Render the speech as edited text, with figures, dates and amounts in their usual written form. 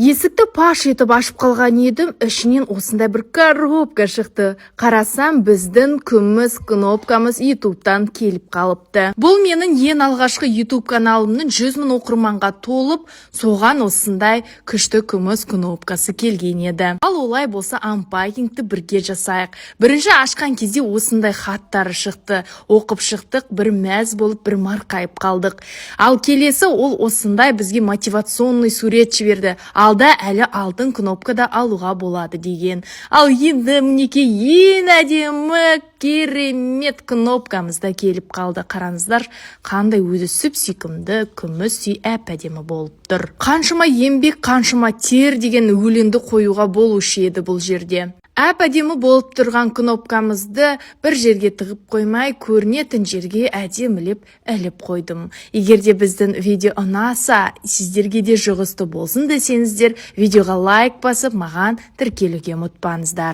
Есікті паш етіп ашып қалған едім, ішінен осындай бір коробка шықты. Қарасам, біздің күміс кнопкамыз Ютубтан келіп қалыпты. Бұл менің ең алғашқы Ютуб каналымның 100 мың оқырманға толып, соған осындай күшті күміс кнопкасы келген еді. Ал олай болса, анпакингті бірге жасайық. Бірінші ашқан кезде осындай хаттары шықты. Оқып шықтық, бір мәз болып, бір марқайып қалдық. Ал келесі ол осындай бізге мотивационный сурет жіберді. Алда әлі алтын кнопка да алуға болады деген. Ал енді, мінекей, ең әдемі, керемет кнопкамыз да келіп қалды. Қараңыздар, қандай өзі сүп сүйкімді, күмістей әп әдемі болып тұр. Қаншама еңбек, қаншама тер деген өлеңді қоюға болушы еді бұл жерде. Әп әдемі болып тұрған кнопкамызды бір жерге тығып қоймай, көрінетін жерге әдемілеп іліп қойдым. Егер де біздің видео ұнаса, сіздерге де жұғысты болсын десеңіздер, видеоға лайк басып, маған тіркелуге ұмытпаңыздар.